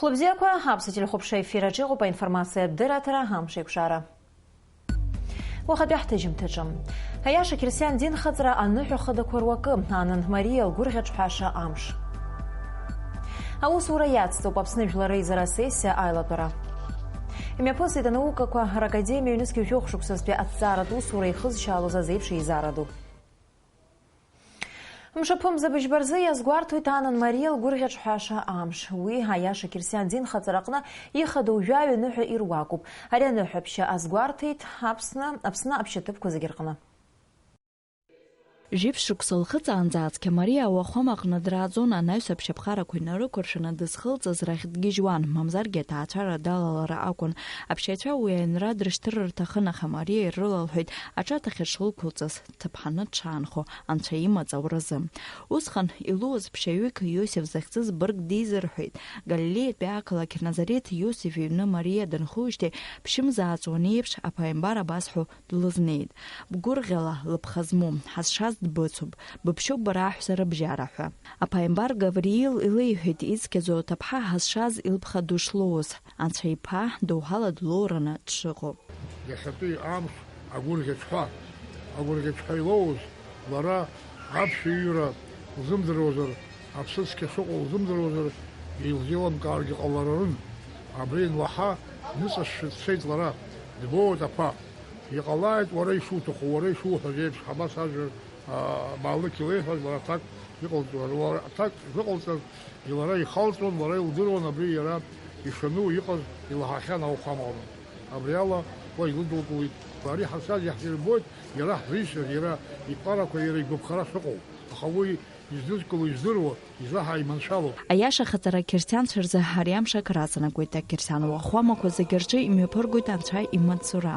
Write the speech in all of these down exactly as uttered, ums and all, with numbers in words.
Хәлыбзиақәа, аԥсуа телехәаԥшра ефир аҿы иҟоуп аинформациатә дырраҭара Амшеиқәшара. Уахатәи ҳҭыжьымҭаҿы. Аиаша қьырсиан динхаҵара аныҳәа хадақәа руакы, Анан Мариа лгәырӷьаҿҳәаша амш. Аусура иацҵоуп Аԥсны Жәлар Реизара асессиа аилатәара. Имҩаԥысит анаукақәа ракадемиа ҩнызқьи жәохә шықәсазтәи аҭҵааратә усура ихызшьаалоз азеиԥш еизара ду. Мшаԥымза быжьба рзы иазгәарҭоит Анан Мариа лгәырӷьаҿҳәаша амш. Уи аиаша қьырсиан динхаҵара аҟны ихадоу жәаҩа ныҳәа ируакуп. Ари аныҳәаԥшьа азгәарҭеит Аԥсны, Аԥсны аԥшьаҭыԥқәа зегьы рҟны. Жәиԥшь шықәса лхыҵаанӡа ацқьа Мариа ауахәамаҟны драаӡон, анаҩс аԥшьаԥхарақәа инарықәыршәаны дызхылҵыз рахь дгьежьуан, мамзаргьы аҭаацәара далалар акәын. Аԥшьаҩцәа уи аҩнра дрышьҭыр рҭахын, аха Мариа ирылалҳәеит аҿаҭахьы дшылқәылҵаз, дҭыԥҳаны дшаанхо, анцәа имаҵ ауразы. Усҟан илуаз ԥшьаҩык Иосиф захьӡыз бырг дизырҳәеит. Галилеиатәи ақалақь Назарет Иосиф иҩны Мариа дынхоижьҭеи ԥшьымза ааҵуан еиԥш, аԥааимбар абас ҳәа длызнеит. Бгәырӷьала лыԥха змоу, ҳазшаз дбыцуп, быԥшьоуп бара аҳәса рыбжьара ҳәа. Аԥааимбар Гавриил илеиҳәеит ицқьаӡоу аҭыԥҳа ҳазшаз илԥха ду шлоуз, Анцәа иԥа доуҳала длоураны дшыҟоу. Иахьатәи амш агәырӷьаҿҳәа, агәырӷьаҿҳәа илоуз, лара аԥшьаҩыра лзымдыруазар, аԥсыцқьа шыҟоу лзымдыруазар, илзеилымкааргьы ҟаларын. Абри анлаҳа, дныҵашәшәа дцеит лара, дбоуеит аԥа. Иҟалааит уара ишуҭаху, уара ишуҳәаз еиԥш, Ҳамас ажәа, аа, Маалықь илеиҳәаз, лара аҭак иҟалҵо, лара аҭак зыҟалҵаз, лара ихалҵуан, лара илдыруан абри иара ишану иҟаз, илаҳахьан ауахәамаҟны. Абри ала уа илыдылкылеит. Ари ҳазшаз иаҳирбоит, иара ҳзишаз, иара иԥҟарақәа, иара игәаԥхара шыҟоу. Аха уи издызкыло, издыруа, излаҳаиманшәало. Аиаша ахаҵара қьырсианцәа рзы ари амш акраҵанакуеит, ақьырсиан уахәамақәа зегьы рҿы имҩаԥыргоит Анцәа имаҵзура.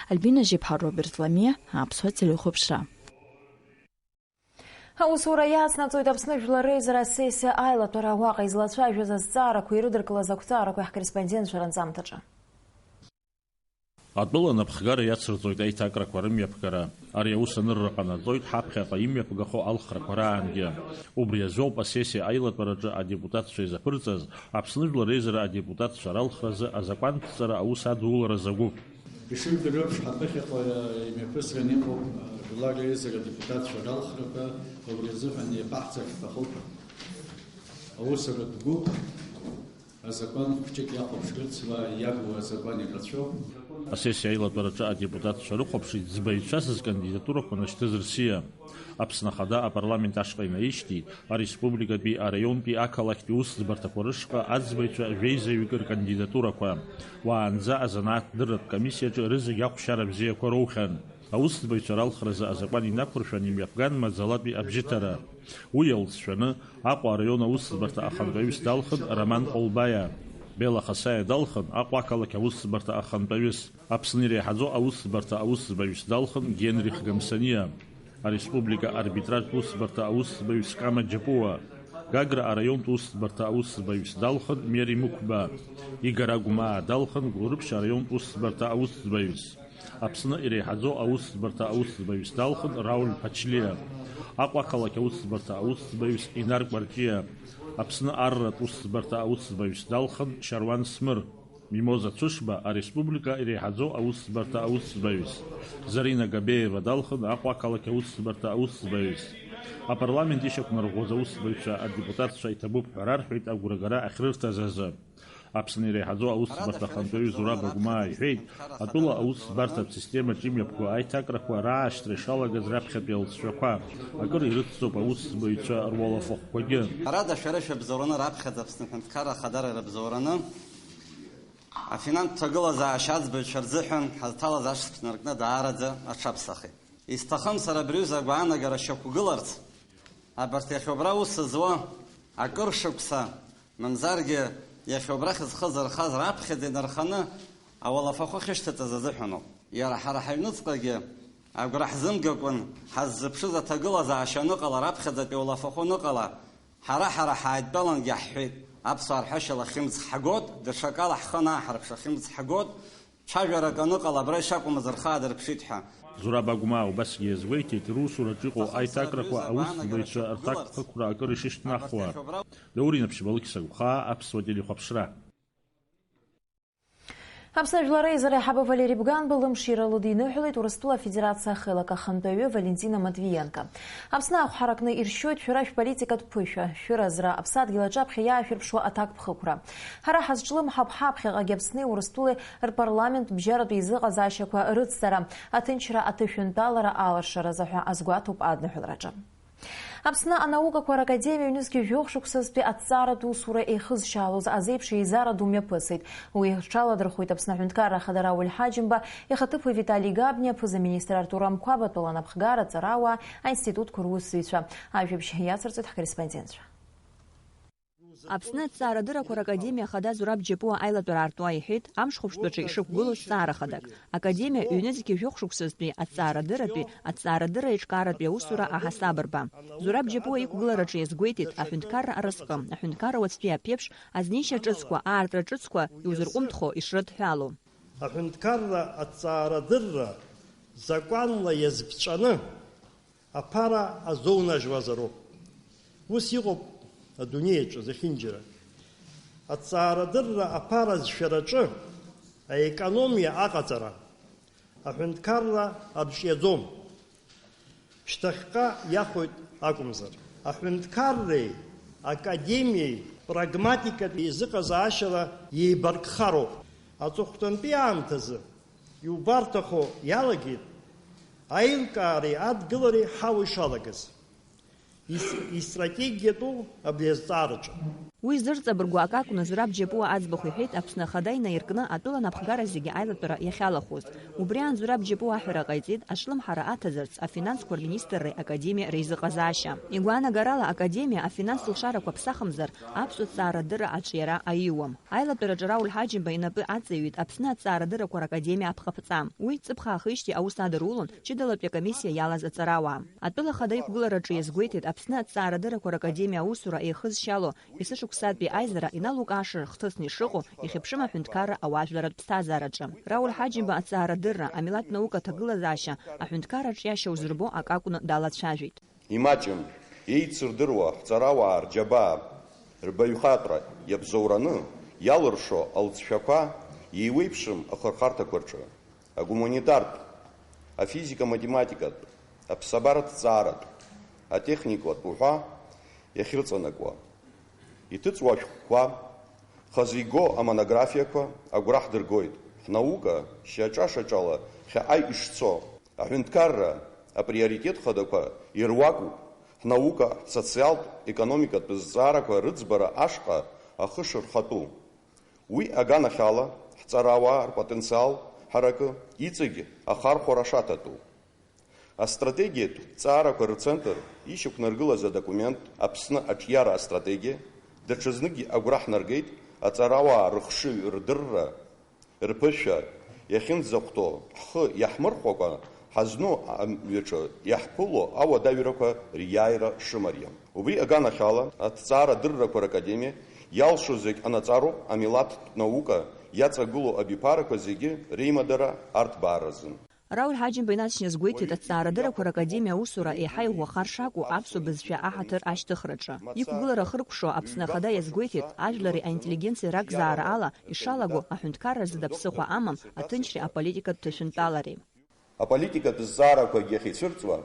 Альбина Жьыԥҳа, Роберт Ламиа, Аԥсуа телехәаԥшра. Аусура иацнаҵоит Аԥсны Жәлар Реизара асессиа аилатәара. Уаҟа излацәажәоз азҵаарақәа ирыдыркылаз ақәҵаарақәа ҳкорреспондентцәа ранҵамҭаҿы. Атәыла анапхгара иацырҵоит аиҭакрақәа рымҩаԥгара. Ари аус анырра ҟанаҵоит ҳаԥхьаҟа имҩаԥгахо алхрақәа раангьы. Убри азоуп асессиа аилатәараҿы адепутатцәа изаԥырҵаз Аԥсны Жәлар Реизара адепутатцәа ралхразы азакәанԥҵара аус адулара згәы. Ишыжәдыруа еиԥш, ҳаԥыхьаҟа имҩаԥысран иҟоуп Жәлар Реизара адепутатцәа ралхрақәа, убри азыҳәан еибаҳҵар ҳҭахуп аусуратә гәыԥ. Азакәан хәҷык иахәаԥшрыцла иагу азакәан ирацәоуп. Асессиа аилатәараҿы адепутатцәа рыхәаԥшит ӡбаҩцәас зкандидатурақәа нашьҭыз рсиа. Аԥсны Ахада апарламент ашҟа инаишьҭит ареспубликатәи араионтәи ақалақьтәи усӡбарҭақәа рышҟа аӡбаҩцәа жәеизаҩык ркандидатурақәа. Уаанӡа азанааҭ дырратә комиссиаҿы рызегь ахәшьара бзиақәа роухьан. Аусӡбаҩцәа ралхразы азакәан инақәыршәан имҩаԥган маӡалатәи абжьыҭара. Уи иалҵшәаны, Аҟәа араион аусӡбарҭа ахантәаҩыс далхын Роман Ҟолбаиа. Бела Хасаиа далхын Аҟәа ақалақь аусӡбарҭа ахантәаҩыс. Аԥсны иреиҳаӡоу аусӡбарҭа аусӡбаҩыс далхын Генрих Гамсаниа. Ареспублика арбитражтә усӡбарҭа аусӡбаҩыс Кама Џьапуа. Гагра араионтә усӡбарҭа аусӡбаҩыс далхын Мери Мықәба. Игора Гәмаа далхын Гәылрыԥшь араионтә усӡбарҭа аусӡбаҩыс. Аԥсны иреиҳаӡоу аусӡбарҭа аусӡбаҩыс далхын Рауль Ԥачлиа, Аҟәа ақалақь аусӡбарҭа аусӡбаҩыс Инар Кәарҷиа, Аԥсны арратә усӡбарҭа аусӡбаҩыс далхын Шьаруан Смыр, Мимоза Цәышба ареспублика иреиҳаӡоу аусӡбарҭа аусӡбаҩыс, Зарина Габеиева далхын Аҟәа ақалақь аусӡбарҭа аусӡбаҩыс. Апарламент ишьақәнарӷәӷәаз аусӡбаҩцәа адепутатцәа иҭабуп ҳәа рарҳәеит агәрагара ахьрырҭаз азы. Аԥсны иреиҳаӡоу аусӡбарҭа ахантәаҩы Зураб Агәмаа иҳәеит, атәыла аусӡбарҭатә системаҿ имҩаԥго аиҭакрақәа раашьҭра ишалагаз раԥхьатәи алҵшәақәа акыр ирыцҵоуп аусӡбаҩцәа руалафахәқәагьы. Ҳәарада, шәара шәыбзоураны раԥхьаӡа Аԥсны Аҳәынҭқарра Ахадара ирыбзоураны афинанстә ҭагылазаашьа аӡбаҩцәа рзыҳәан ҳазҭалаз ашықәс наркны даараӡа аҽаԥсахит. Исҭахым сара абри аҩыза агәаанагара шьақәгыларц, абарҭ иахьа убра аус зуа акыр шықәса, мамзаргьы иахьа убрахь зхы зырхаз раԥхьаӡа инарханы ауалафахәы ахьышьҭаҵаз азыҳәаноуп. Иара ҳара ҳаҩныҵҟагьы агәра ҳзымгакәан ҳаззыԥшыз аҭагылазаашьа аныҟала, раԥхьаӡатәи ауалафахәы аныҟала, ҳара-ҳара ҳааидтәалангьы иаҳҳәеит, аԥсуаа рҳәашьала хьымӡӷ ҳгот, даҽакала ҳхы анааҳарԥш ахьымӡӷ ҳгот, цәажәарак аныҟала, абра ишакәмыз рхы аадырԥшит ҳәа. Зураб Агәмаа убасгьы иазгәеиҭеит, русураҿы иҟоу аиҭакрақәа аусзуҩцәа рҭакԥхықәра акыр ишышьҭнахуа. Даур Инаԥшьба, Алықьса Гәхаа, Аԥсуа телехәаԥшра. Аԥсны Жәлар Реизара аиҳабы Валери Бганба лымшира лыдиныҳәалеит Урыстәыла Афедерациа ахеилак ахантәаҩы Валентина Матвиенко. Аԥсны ахә ҳаракны иршьоит шәара шәполитикатә ԥышәа, шәыразра, аԥсадгьыл аҿаԥхьа иаашәырԥшуа аҭакԥхықәра. Ҳара ҳазҿлымҳауп ҳаԥхьаҟагьы Аԥсни Урыстәылеи рпарламент бжьаратәи еизыҟазаашьақәа рыцҵара, аҭынчра аҭышәынтәалара аларшаразы ҳәа азгәаҭоуп адныҳәалраҿы. Аԥсны анаукақәа ракадемиа ҩнызқьи жәохә шықәсазтәи аҭҵааратә усура еихызшьаалоз азеиԥш еизара ду мҩаԥысит. Уи рҽаладырхәит Аԥсны Аҳәынҭқарра Ахада Рауль Ҳаџьымба, ихаҭыԥуаҩ Витали Габниа, аԥыза-министр Артур Амқәаб, атәыла анапхгара, аҵарауаа, аинституҭқәа русзуҩцәа. Ажәабжь иацырҵоит ҳкорреспондентцәа. Аԥсны аҭҵаарадыррақәа ракадемиа ахада Зураб Џьапуа аилатәара аартуа иҳәеит, амш хәаԥштәаҿы ишықәгылоу зҵаара хадак. Академиа ҩнызқьи жәохә шықәсазтәи аҭҵаарадырратәи аҭҵаарадырра еиҿкааратәи аусура аҳасабырба. Зураб Џьапуа иқәгылараҿы иазгәеиҭеит, аҳәынҭқарра аразҟы, аҳәынҭқарра уаҵәтәи аԥеиԥш, азнеишьа ҿыцқәа, аартра ҿыцқәа иузырҟәымҭхо ишрыдҳәалоу. Аҳәынҭқарра аҭҵаарадырра закәанла иазԥҵәаны аԥара азоунажьуазароуп. Ус иҟоуп адунеиаҿы зехьынџьара. Аҭҵаарадырра аԥара зшәараҿы аекономиа аҟаҵара, аҳәынҭқарра арҿиаӡом. Шьҭахьҟа иахоит акәымзар. Аҳәынҭқарреи академиеи прагматикатә еизыҟазаашьала еибаркхароуп. Аҵыхәтәантәи аамҭазы иубарҭахо иалагеит аилкаареи адгылареи ҳауа ишалагаз. Ис-, истратегиатәу абри азҵаараҿы. Уи зырҵабыргуа акы акәны Зураб Џьапуа аӡбахә иҳәеит Аԥсны Ахада инаиркны атәыла напхгара зегьы аилатәара иахьалахәыз. Убри аан Зураб Џьапуа аҳәара ҟаиҵеит, аҿлымҳара аҭазарц афинансқәа рминистрреи академиа реизыҟазаашьа. Игәаанагарала, академиа афинанстә лшарақәа ԥсахымзар, аԥсуа ҭҵаарадырра аҿиара аиуам. Аилатәараҿы Рауль Ҳаџьымба инапы аҵаҩит Аԥсны аҭҵаарадыррақәа ракадемиа аԥхаԥҵа. Уи ҵыԥх аахижьҭеи аус адырулон ҷыдала аԥсуа комиссиа иалаз аҵарауаа. Атәыла Ахада иқәгылараҿы иазгәеиҭеит Аԥсны аҭҵаарадыррақәа ракадемиа аусура еихызшьало есышықәсатәи аизара иналукаашара хҭысны ишыҟоу ихьыԥшым аҳәынҭқарра ауаажәларратә ԥсҭазаараҿы. Рауль Ҳаџьымба аҭҵаарадырра, амилаҭтә наука аҭагылазаашьа аҳәынҭқарра аҿиашьа узырбо акы акәны далацәажәеит. Имаҷым, еицырдыруа ҳҵарауаа рџьабаа, рбаҩхатәра иабзоураны иалыршо алҵшәақәа еиуеиԥшым ахырхарҭақәа рҿы, агуманитартә, афизика-математикатә, аԥсабараҭҵааратә, атехникатә уҳәа иахьырҵанакуа, иҭыҵуа ашәҟәқәа, хазы иго амонографиақәа агәра ҳдыргоит, ҳнаука шьаҿа-шьаҿала хьаҟа ишцо, аҳәынҭқарра априоритет хадақәа ируакуп, ҳнаука ҳсоциалтә, економикатә зҵаарақәа рыӡбара ашҟа ахы шырхатәу. Уи аганахьала, ҳҵарауаа рпотенциал ҳаракы иҵегь ахархәара шаҭатәу. Астратегиатә ҵаарақәа рцентр ишьақәнаргылаз адокумент Аԥсны аҿиара астратегиа даҽазныкгьы агәра ҳнаргеит аҵарауаа рыхшыҩ рдырра, рԥышәа иахьынӡахәҭоу ҳхы иаҳмырхәакәа ҳазну амҩаҿы иаҳԥыло ауадаҩрақәа риааира шымариам. Убри аганахьала, аҭҵаарадыррақәа ракадемиа иалшо зегь анаҵароуп амилаҭтә наука иаҵагылоу абиԥарақәа зегьы реимадара арҭбааразын. Рауль Ҳаџьымба инаҵшьны иазгәеиҭеит, аҭҵаарадыррақәа ракадемиа аусура еиҳа иӷәӷәахар шакәу аԥсуа бызшәа аҳаҭыр ашьҭыхраҿы. Иқәгылара ахыркәшо Аԥсны Ахада иазгәеиҭеит, ажәлари аинтеллигенциеи ракзаара ала ишалаго аҳәынҭқарра зда ԥсыхәа амам аҭынчреи аполитикатә ҭышәынтәалареи. Аполитикатә зҵаарақәагь иахьеицәырҵуа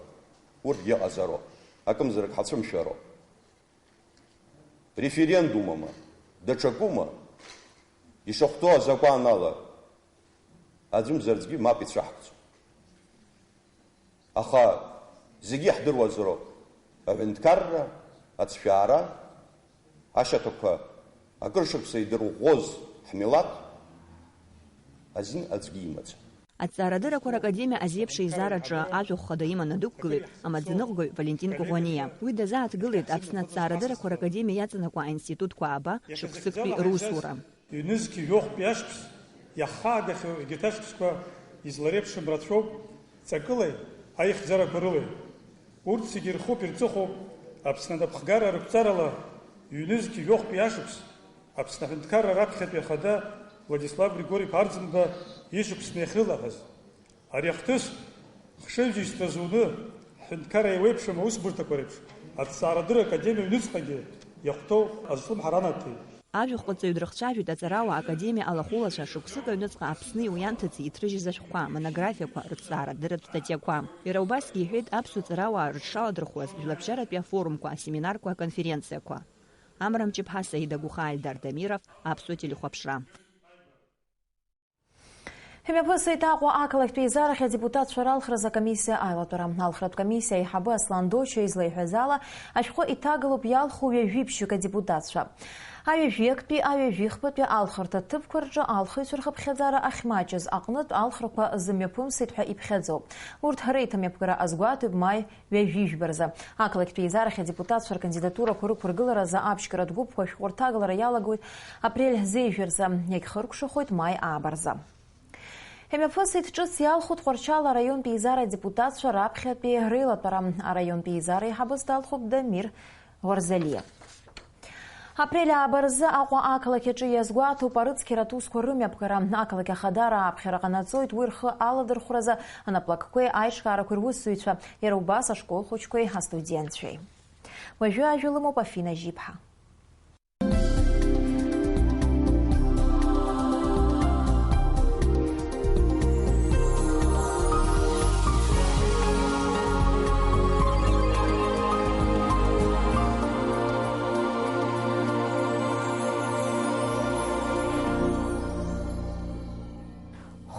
урҭгьы ыҟазароуп, акымзарак ҳацәымшәароуп. Референдумоума, даҽакума, ишахәҭоу азакәан ала, аӡәымзар аӡәгьы мап ицәаҳкӡом. Аха зегьы иаҳдыруазароуп, аҳәынҭқарра, ацәшәаара, ашьаҭақәа, акыр шықәса идырӷәӷәоз ҳмилаҭ азин аӡәгьы имаӡам. Аҭҵаарадыррақәа ракадемиа азеиԥш еизараҿы ажәахә хада иманы дықәгылеит амаӡаныҟәгаҩ Валентин Коӷониа. Уи дазааҭгылеит Аԥсны аҭҵаарадыррақәа ракадемиа иаҵанакуа аинститутқәа ааба шықәсыктәи русура. Ҩнызқьи жәохәтәи ашықәс иаҳхаагахьоу егьырҭ ашықәсқәа излареиԥшым рацәоуп, ҵакылеи аихьӡарақәа рылеи. Урҭ зегьы ирхуп, ирҵыхәоуп Аԥсны анапхгара рықәҵарала ҩнызқьи жәохәтәи ашықәс Аԥсны аҳәынҭқарра раԥхьатәи ахада Владислав Григори-иԥа Арӡынба ишықәсны иахьрылаҳәаз. Ари ахҭыс Хшыҩзышьҭра зуны, ҳҳәынҭқарра еиуеиԥшым аусбарҭақәа реиԥш, Аҭҵаарадырра Академиа аҩныҵҟагьы иахәҭоу азҿлымҳара анаҭеит. Ажәахәҟаҵаҩ дрыхцәажәеит аҵарауаа академиа алахәылацәа шықәсык аҩныҵҟа Аԥсни уи анҭыҵи иҭрыжьыз ашәҟәқәа, монографиақәа, рыҭҵаарадырратә статиақәа. Иара убасгьы иҳәеит аԥсуа ҵарауаа рыҽшаладырхәуаз жәлабжьаратәи афорумқәа, асеминарқәа, аконференциақәа. Амра Мҷыԥҳа, Саида Гәыхаа, Эльдар Дамиров, Аԥсуа телехәаԥшра. Ҳәмаԥысит Аҟәа ақалақьтә еизарахь адепутатцәа ралхразы акомиссиа аилатәара. Алхратә комиссиа аиҳабы Аслан Доча излеиҳәаз ала, ашәҟәы иҭагалоуп иалху ҩажәи ԥшьҩык адепутатцәа. Аҩажәи актәи, аҩажәи хԥатәи алхырҭа ҭыԥқәа рҿы алхыҩцәа рхыԥхьаӡара ахьмаҷыз аҟнытә алхрақәа зымҩаԥымсит ҳәа иԥхьаӡоуп. Урҭ реиҭамҩаԥгара азгәаҭоуп маи ҩажәи жәба рзы. Ақалақьтә еизарахь адепутатцәа ркандидатурақәа рықәыргыларазы аԥшьгаратә гәыԥқәа ашәҟәы рҭагалара иалагоит апрель зеижә рзы, иагьхыркәшахоит маи ааба рзы. Имҩаԥысит ҿыц иалху Тҟәарчал араионтә еизара адепутатцәа раԥхьатәи реилатәара. Араионтә еизара еиҳабыс далхуп Дамир Гәарзалиа. Апрель ааба рзы Аҟәа ақалақь аҿы иазгәаҭоуп арыцқьаратә усқәа рымҩаԥгара. Ақалақь ахадара ааԥхьара ҟанаҵоит уи рхы аладырхәразы анаплакқәеи аиҿкаарақәеи русзуҩцәа, иара убас ашкол хәыҷқәеи астудентцәеи. Уажәы ажәа лымоуп Афина Жьиԥҳа.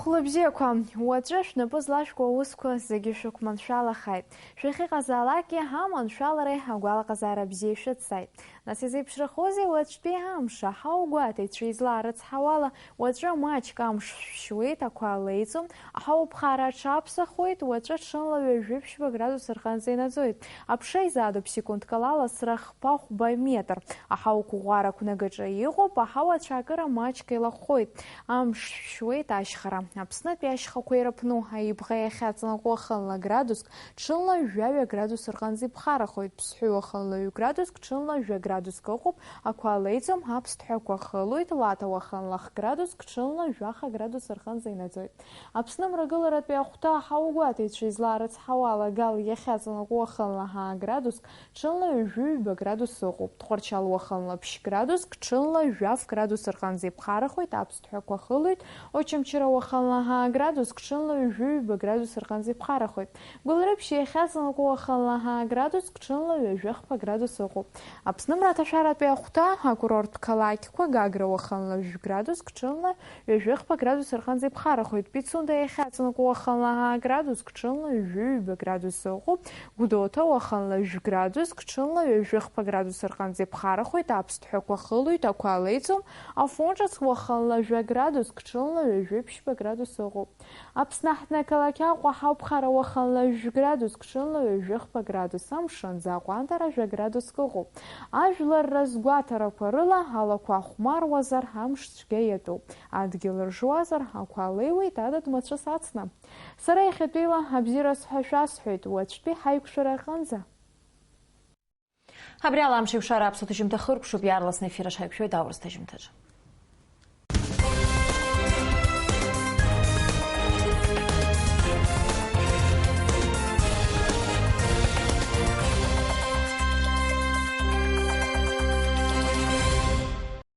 Хәлыбзиақәа, уаҵәы шәнапы злашәкуа аусқәа зегьы шәықәманшәалахааит. Шәахьыҟазаалакгьы ҳаманшәалареи агәалаҟазаара бзиеи шәыццааит. Нас изеиԥшрахозеи уаҵәтәи амш? Аҳауагәаҭеицәа излаарыцҳауала, уаҵәы маҷк амш шәшьуеит, ақәа леиҵом, аҳауа ԥхара аҽаԥсахуеит, уаҵәы ҽынла ҩажәи ԥшьба градус рҟынӡа инаӡоит. Аԥша изаатуп секундк ала ласра хԥа-хәба метр. Аҳауа қәыӷәӷәара қәнагаҿы иҟоуп, аҳауа ацәаакыра маҷк еилахәхоит. Амш шәшьуеит ашьхара. Аԥснытәи ашьхақәа ирыԥну, Аибӷа иахьаҵанакуа уахынла градуск, ҽынла жәаҩа градус рҟынӡа иԥхарахоит, Ԥсҳәы уахынла ҩ градуск, ҽынла жәа градуск ыҟоуп, ақәа леиӡом, аԥсҭҳәақәа хылоит, Лаҭа уахынла х градуск, ҽынла жәаха градус рҟынӡа инаӡоит. Аԥсны мрагыларатәи ахәҭа аҳауагәаҭеицәа излаарыцҳауала, Гал иахьаҵанакуа уахынла ҳаа градуск, ҽынла ҩажәи ҩба градус ыҟоуп, Тҟәарчал уахынла ԥшь градуск, ҽынла жәаф градус рҟынӡа иԥхарахоит, аԥсҭҳәақәа хылоит, Очамчыра уахынла ҳаа градуск, ҽынла ҩажәи ҩба градус рҟынӡа иԥхарахоит. Гәылрыԥшь иахьаҵанакуа уахынла ҳаа градуск, ҽынла ҩажәи хԥа градус ыҟоуп. Аԥсны мраҭашәаратәи ахәҭа акурорттә қалақьқәа, Гагра уахынла жәградуск, ҽынла ҩажәи хԥа градус рҟынӡа иԥхарахоит. Пицунда иахьаҵанакуа уахынла ҳаа градуск, ҽынла ҩажәи ҩба градус ыҟоуп. Гәдоуҭа уахынла жәградуск, ҽынла ҩажәи хԥа градус рҟынӡа иԥхарахоит, аԥсҭҳәақәа хылоит, ақәа леиӡом. Афон ҿыц уахынла жәа градуск, ҽынла ҩажәи ԥшьба градус ыҟоуп. Аԥсны аҳҭнықалақь Аҟәа ҳауԥхара уахынла жәа градуск, ҽынла ҩажәи хԥа градус, амшынӡы аҟәандара жәа градуск ыҟоуп. Ажәлар разгәаҭарақәа рыла алақәа ахәмаруазар, амш цәгьа иатәуп, адгьыл ржуазар, ақәа леиуеит адыд мацәыс ацны. Сара иахьатәиала абзиара сҳәа шәасҳәоит, уаҵәтәи ҳаиқәшәара аҟынӡа. Абри ала амш еиқәшара аԥсуа ҭыжьымҭа хыркәшоуп, иаарласны ефир аҿы ҳаиқәшәоит аурыс ҭыжьымҭаҿы.